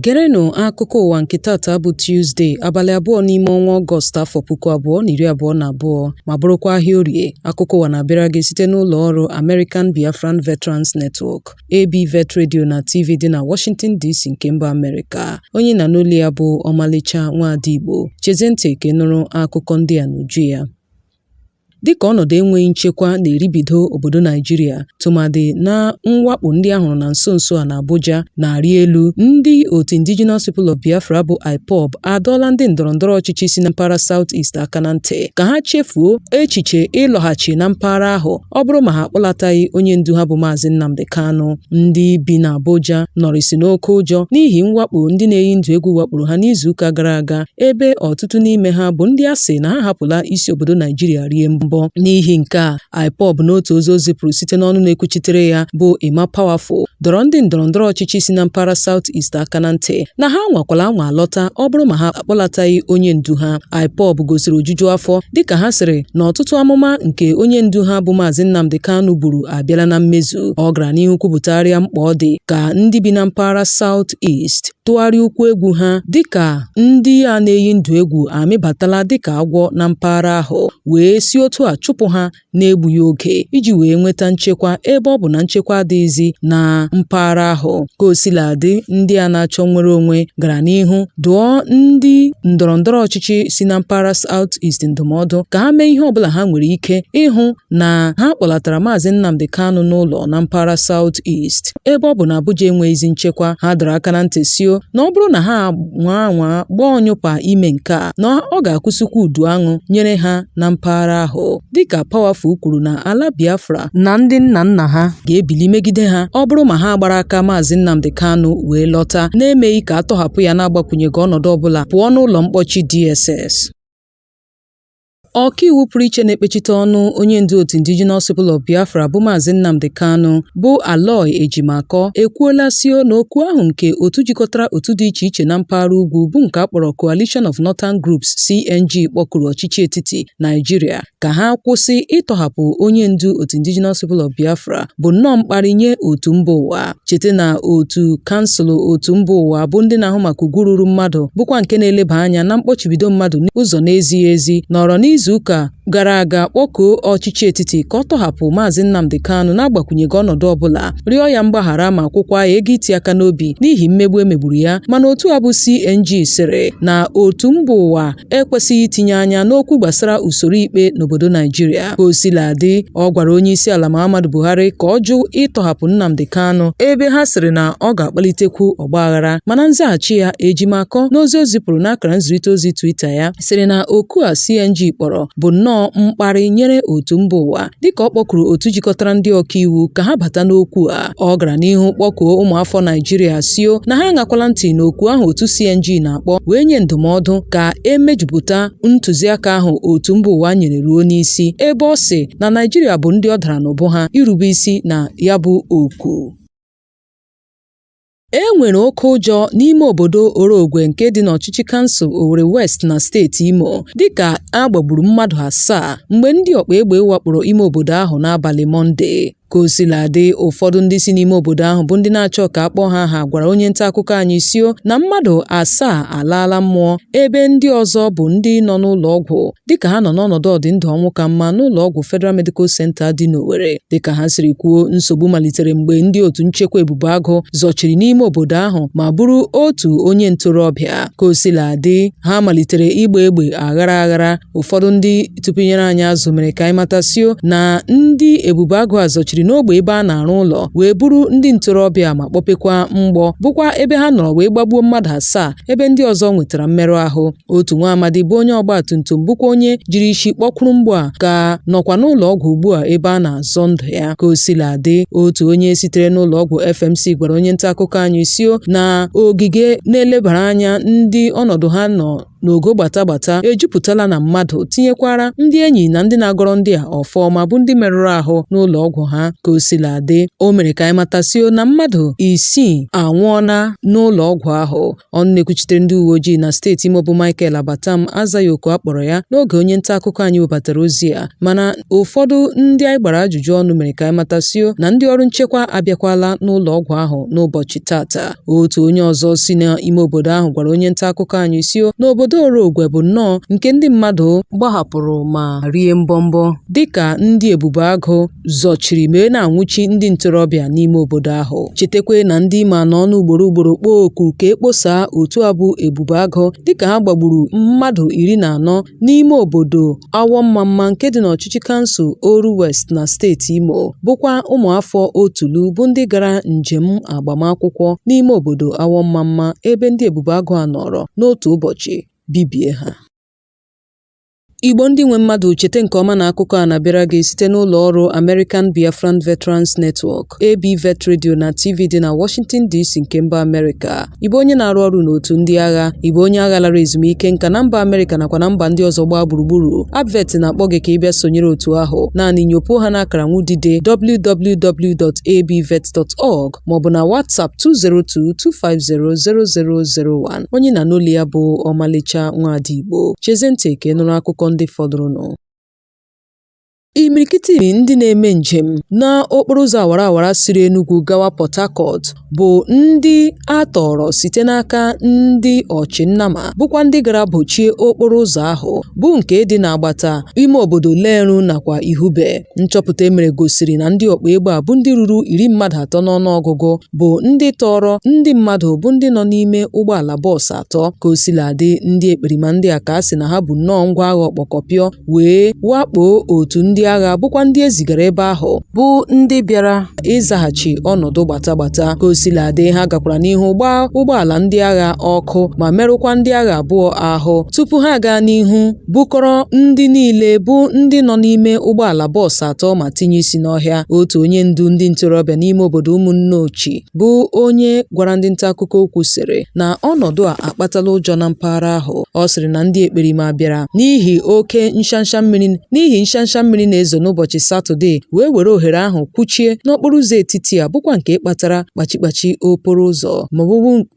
Gerenụ akụkọ ụwa nke tata bụ Tuzdee, abalị 2 n'ime ọnwa Ọgọst afọ 2022 ma bụrụkwa ahịa Orie. Akụkọ ụwa na-abịara gị site n'ụlọ ọrụ American Biafran Veterans Network, ABVET Radio na TV dị na Washington DC nke mba Amerịka. Onye na n'olu ya bụ Ọmalịcha Nwaada Igbo. Chezie ntị ka ị nụrụ akụkọ ndị a n'uju ya. Dịka ọnọdụ enweghị nchekwa na-eribido obodo Naịjirịa tụmadị na mwakpo ndị a hụrụ na nso nso a n'Abuja na-arị elu, ndị otu Indigenous People of Biafra bụ IPOB adọọla ndị ndọrọndọrọ ọchịchị si na mpaghara South East aka na ntị ka ha chefuo echiche ịlọghachi na mpaghara ahụ ọ bụrụ ma ha akpọlataghị onye ndu ha bụ Maazị Nnamdi Kanu. Ndị bi n'Abuja nọrịsị n'oke ụjọ n'ihi mwakpo ndị na-eyi ndụ egwu wakporo ha n'izuụka gara aga, ebe ọtụtụ n'ime ha bụ ndị a sị na ha hapụla isi obodo Naijiria rie mbọ. N'ihi nke a, IPOB n'otu ozi o zipụrụ site n'ọnụ na-ekwuchitere ya bụ Emma Powerful dọrọ ndị ndọrọndọrọ ọchịchị si na mpaghara South East aka na ntị na ha anwakwala anwa alọta ọ bụrụ ma ha akpọlataghị onye ndu ha. IPOB gosiri ojuju afọ dịka ha sịrị na ọtụtụ amụma nke onye ndu ha bụ Maazị Nnamdi Kanu buru abịala na mmezu. Ọ gara n'ihu kwupụtagharịa mkpa ọ dị ka ndị bi na mpaghara South East tụgharịa ụkwụ egwu ha dịka ndị a na-eyi ndụ egwu amịbatala dịka agwọ na mpaghara ahụ wee si otu a chụpụ ha na-egbughị oge iji wee nweta nchekwa, ebe ọ bụ na nchekwa adịghịzi na mpaghara ahụ. Ka o sila dị, ndị a na-achọ nnwere onwe gara n'ihu dụọ ndị ndọrọ ndọrọ ọchịchị si na mpaghara South East ndụmọdụ ka ha mee ihe ọbụla ha nwere ike ịhụ na ha kpọlatara Maazị Nnamdi Kanu n'ụlọ na mpaghara South East, ebe ọ bụ na Abuja enweghịzi nchekwa. Ha dọrọ aka na ntị sio na ọ bụrụ na ha nwaa anwa gbaa ọnyụpa ime nke a, na ọ ga-akwụsịkwa udu aṅụ nyere ha na mpaghara ahụ, dịka Powerful kwuru na ala Biafra na ndị nna nna ha ga-ebili megide ha ọ bụrụ ma ha gbara aka Maazị Nnamdi Kanu wee lọta na-emeghị ka a tọhapụ ya na-agbakwunyeghị ọnọdụ ọbụla pụọ n'ụlọ mkpọchi DSS. Ọkaiwu pụrụ iche na-ekpechite ọnụ onye ndu otu Indigenous People of Biafra bụ Maazị Nnamdi Kanu bụ Aloy Ejimakor ekwuola sio na okwu ahụ nke otu jikọtara otu dị iche iche na mpaghara ugwu bụ nke a kpọrọ Coalition of Northern Groups CNG kpọkuru ọchịchị etiti Naijiria ka ha kwụsị ịtọhapụ onye ndu otu Indigenous People of Biafra bụ nnọọ mkparị nye otu mba ụwa. Cheta na otu kansụl otu mba ụwa bụ ndị na-ahụ maka ugwu ruru mmadụ bụkwa nke na-eleba anya na mkpọchibido mmadụ n'ụzọ na-ezighị ezi nọrọ n'izuụka gara aga kpọkuo ọchịchị etiti ka ọ tọhapụ Maazị Nnamdi Kanu na-agbakwunyeghị ọnọdụ ọbụla, rịọ ya mgbaghara ma kwụkwa ya ego iti aka n'obi n'ihi mmegbu e megburu ya. Mana otu a bụ CNG sịrị na otu mba ụwa ekwesịghị itinye anya n'okwu gbasara usoro ikpe n'obodo Naijiria. Ka o sila dị, ọ gwara onye isi ala Muhammadu Buhari ka ọ jụ ịtọhapụ Nnamdi Kanu, ebe ha sịrị na ọ ga-akpalitekwu ọgbaghara. Mana nzaghachi ya, Ejimakor n'ozi o zipụrụ n'akara nzirịta ozi Twitter ya sịrị na oku a CNG kpọrọ bụ nnọọ mkparị nyere otu mba ụwa, dịka ọ kpọkuru otu jikọtara ndị ọkaiwu ka ha bata n'okwu a. Ọ gara n'ihu kpọkuo ụmụafọ Naijiria sio na ha aṅakwala ntị n'oku ahụ otu CNG na-akpọ, wee nye ndụmọdụ ka e mejupụta ntụziaka ahụ otu mba ụwa nyere ruo n'isi, ebe ọ sị na Naijiria bụ ndị ọ dara n'ubu ha irube isi na ya bụ oku. E nwere oke ụjọ n'ime obodo Orogwe nke dị n'ọchịchị kansụl Owerri West na steeti Imo dịka a gbagburu mmadụ 7 mgbe ndị ọkpa egbe wakporo ime obodo ahụ n'abalị Mọnde. Ka o sila dị, ụfọdụ ndị si n'ime obodo ahụ bụ ndị na-achọ ka a kpọọ ha aha gwara onye nta akụkọ anyị sio na mmadụ 7 alaala mmụọ, ebe ndị ọzọ bụ ndị nọ n'ụlọ ọgwụ dịka ha nọ n'ọnọdụ ọdịndụ ọnwụ ka mma n'ụlọ ọgwụ Federal Medical Center dị n'Owerri. Dịka ha siri kwuo, nsogbu malitere mgbe ndị otu nchekwa Ebube Agụ zọchiri n'ime obodo ahụ ma buru otu onye ntorobịa. Ka o sila dị, ha malitere ịgba egbe aghara aghara. Ụfọdụ ndị tụpụnyere anyị azụ mere ka anyị matasio na ndị Ebube Agụ a zọchiri n'ogbe ebe a na-arụ ụlọ wee buru ndị ntorobịa ma kpọpekwa mgbọ, bụkwa ebe ha nọrọ wee gbagbuo mmadụ 7, ebe ndị ọzọ nwetara mmerụ ahụ. Otu nwa amadi bụ onye ọgba tum tum bụkwa onye jiri isi kpọkwuru mgbọ a ka nọkwa n'ụlọ ọgwụ ugbu a ebe a na-azọ ndụ ya. Ka o sila dị, otu onye sitere n'ụlọ ọgwụ FMC gwara onye nta akụkọ anyị sio na ogige na-elebara anya ndị ọnọdụ ha nọ n'ogo gbata gbata ejupụtala na mmadụ, tinyekwara ndị enyi na ndị na-agọrọ ndị a ọfọ ọma bụ ndị merụrụ ahụ n'ụlọ ọgwụ ha. Ka o sila dị, o mere ka anyị matasio na mmadụ isii anwụọla n'ụlọ ọgwụ ahụ. Ọnụ na-ekwuchitere ndị uwe ojii na steeti Imo bụ Michael Abattam azaghị oku a kpọrọ ya n'oge onye nta akụkọ anyị webatara ozi a, mana ụfọdụ ndị anyị gbara ajụjụ ọnụ mere ka anyị matasio na ndị ọrụ nchekwa abịakwala n'ụlọ ọgwụ ahụ n'ụbọchị tata. Otu onye ọzọ si n'ime obodo ahụ gwara onye nta akụkọ anyị sio na obodo Orogwe bụ nnọọ nke ndị mmadụ gbahapụrụ ma rie mbọmbọ dịka ndị ebube agụ zọchiri mee na-anwụchi ndị ntorobịa n'ime obodo ahụ. Chetakwa na ndị Imo anọọna ugboro ugboro kpọọ oku ka e kposaa otu a bụ ebube agụ dịka ha gbagburu mmadụ 14 n'ime obodo Awọmmamma nke dị n'ọchịchị kansụl Oru West na steeti Imo, bụkwa ụmụafọ Otulu bụ ndị gara njem agbamakwụkwọ n'ime obodo Awọmmamma ebe ndị ebube agụ a nọrọ n'otu ụbọchị bibie ha. Igbo ndị nwe mmadụ, cheta nke ọma na akụkọ a na-abịara gị site n'ụlọ ọrụ American Biafran Veterans Network, ABVET Radio na TV dị na Washington DC nke mba Amerịka. Ị bụ onye na-arụ ọrụ n'otu ndị agha, ị bụ onye agha lara ezumike nka na mba Amerịka nakwa na mba ndị ọzọ gbaa gburugburu, ABVET na-akpọ gị ka ị bịa sonyere otu ahụ. Naanị nyopuo ha n'akara nwudide www.abvet.org maọbụ na WhatsApp 202-250-0001. Onye ị na-anụ olu ya bụ Ọmalịcha Nwaada Igbo. Chezie ntị ka ị nụrụ akụkọ ndị fọdụrụnụ. Imirikiti ndị na-eme njem n'okporo ụzọ awara awara siri Enugu gawa Port Harcourt bụ ndị a tọọrọ site n'aka ndị ọchịnnama bụkwa ndị gara bochie okporo ụzọ ahụ bụ nke dị n'agbata ime obodo Leru nakwa Ihube. Nchọpụta e mere gosiri na ndị ọkpa egbe a bụ ndị ruru iri mmadụ atọ n'ọnụọgụgụ bụ ndị tọọrọ ndị mmadụ bụ ndị nọ n'ime ụgbọala bọọsụ atọ. Ka o sila dị, ndị ekperima ndị a ka a sị na ha bu nnọọ ngwa agha ọkpọkọpịọ wee wakpo otu ndị agha bụkwa ndị e zigara ebe ahụ bụ ndị bịara ịzaghachi ọnọdụ gbata gbata. Ka o sila dị, ha gakwara n'ihu gbaa ụgbọala ndị agha ọkụ ma merụkwa ndị agha abụọ ahụ tupu ha gaa n'ihu bukọrọ ndị niile bụ ndị nọ n'ime ụgbọala bọọsụ atọ ma tinye isi n'ọhịa. Otu onye ndu ndị ntorobịa n'ime obodo Ụmụnneochi bụ onye gwara ndị nta akụkọ okwu sịrị na ọnọdụ a akpatala ụjọ na mpaghara ahụ. Ọ sịrị na ndị ekperima bịara n'ihi oke nshansha mmiri n'ihi nshansha mmiri na-ezo n'ụbọchị Satọde wee were ohere ahụ kwuchie n'okporo ụzọ etiti a bụkwa nke kpatara kpachikpachi okporo ụzọ ma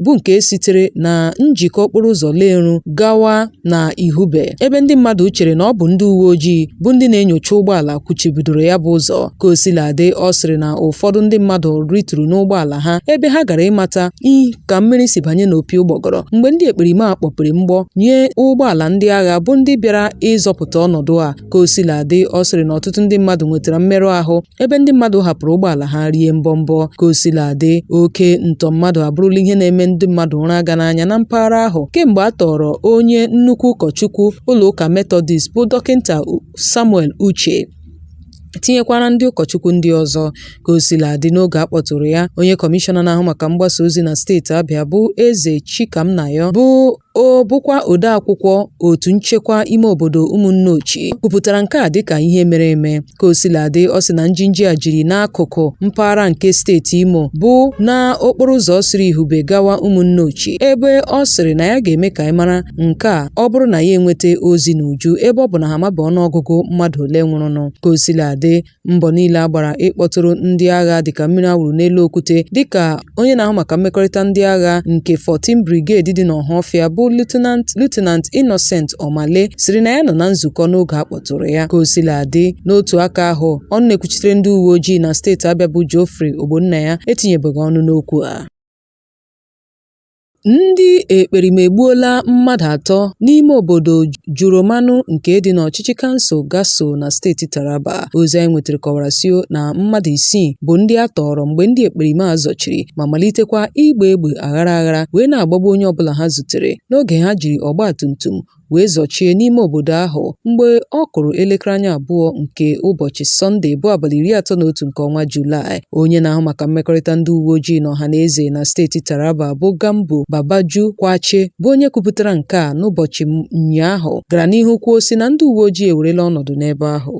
bụ nke sitere na njikọ okporo ụzọ Leru gawa na Ihube, ebe ndị mmadụ chere na ọ bụ ndị uwe ojii bụ ndị na-enyocha ụgbọala kwuchibidoro ya bụ ụzọ. Ka o sila dị, ọ sịrị na ụfọdụ ndị mmadụ rituru n'ụgbọala ha ebe ha gara ịmata ka mmiri si banye n'opi ụgbọgọrọ mgbe ndị ekperima a kpọpere mgbọ nye ụgbọala ndị agha bụ ndị bịara ịzọpụta ọnọdụ a. Ka o sila dị, ọ sịrị na ọtụtụ ndị mmadụ nwetara mmerụ ahụ ebe ndị mmadụ hapụrụ ụgbọala ha rie mbọmbọ. Ka o sila dị, oke ntọ mmadụ abụrụla ihe na-eme ndị mmadụ ụra aga n'anya na mpaghara ahụ kemgbe a tọọrọ onye nnukwu ụkọchukwu ụlọ ụka Methodist bụ Dọkịnta Samuel Uche tinyekwara ndị ụkọchukwu ndị ọzọ. Ka o sila dị, n'oge a kpọtụrụ ya, onye kọmishọna na-ahụ maka mgbasa ozi na steeti Abịa bụ Eze Chikamnayo bụ o bụkwa odeakwụkwọ otu nchekwa ime obodo Ụmụnneochi kwupụtara nke a dịka ihe mere eme. Ka o sila dị, ọ sị na njinji a jiri n'akụkụ mpaghara nke steeti Imo bụ n'okporo ụzọ siri Ihube gawa Ụmụnneochi, ebe ọ sịrị na ya ga-eme ka anyị mara nke a ọ bụrụ na ya enweta ozi n'uju, ebe ọ bụ na ha amaba ọnụọgụgụ mmadụ ole nwụrụnụ. Ka o sila dị, mbọ niile a gbara ịkpọtụrụ ndị agha dịka mmiri a wụrụ n'elu okwute, dịka onye na-ahụ maka mmekọrịta ndị agha nke 14 Brigade dị n'Ọhafịa bụ Lieutenant Innocent Omale sịrị na ya nọ na nzukọ n'oge a kpọtụrụ ya. Ka o sila dị, n'otu aka ahụ, ọnụ na-ekwuchitere ndị uwe ojii na steeti Abịa bụ Geoffrey Ogbonnaya etinyebeghị ọnụ n'okwu a. Ndị ekperima egbuola mmadụ atọ n'ime obodo Juromanụ nke dị n'ọchịchị kansụl Gassol na steeti Taraba. Ozi anyị nwetara kọwara sio na mmadụ isii bụ ndị a tọọrọ mgbe ndị ekperima a zọchiri ma malitekwa ịgba egbe aghara aghara wee na-agbagbu onye ọbụla ha zutere n'oge ha jiri ọgba tum tum wee zọchie n'ime obodo ahụ mgbe ọ kụrụ elekere anya abụọ nke ụbọchị Sọnde bụ abalị 31 nke ọnwa Julaị. Onye na-ahụ maka mmekọrịta ndị uwe ojii na ọha na eze na steeti Taraba bụ Gambo Babaju Kwache bụ onye kwupụtara nke a n'ụbọchị ụnyaahụ gara n'ihu kwuo sị na ndị uwe ojii ewerela ọnọdụ n'ebe ahụ.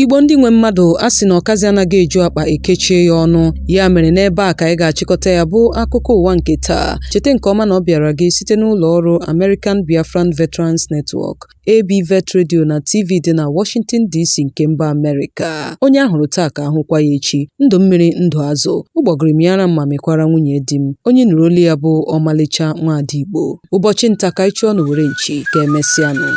Igbo ndị nwe mmadụ, a sị na ọkazị anaghị eju akpa ekechie ya ọnụ. Ya mere n'ebe a ka anyị ga-achịkọta ya bụ akụkọ ụwa nke taa. Cheta nke ọma na ọ bịara gị site n'ụlọ ọrụ American Biafran Veterans Network, ABVET Radio na TV dị na Washington DC nke mba Amerịka. Onye a hụrụ taa ka ahụkwa ya echi. Ndụ mmiri, ndụ azụ. Ụgbọgụrụ mịara m ma mịkwara nwunye di m. Onye nụrụ olu ya bụ ọmalịcha nwaada Igbo. Ụbọchị nta ka anyị chụọ n'owere nchi. Ka emesịanụ.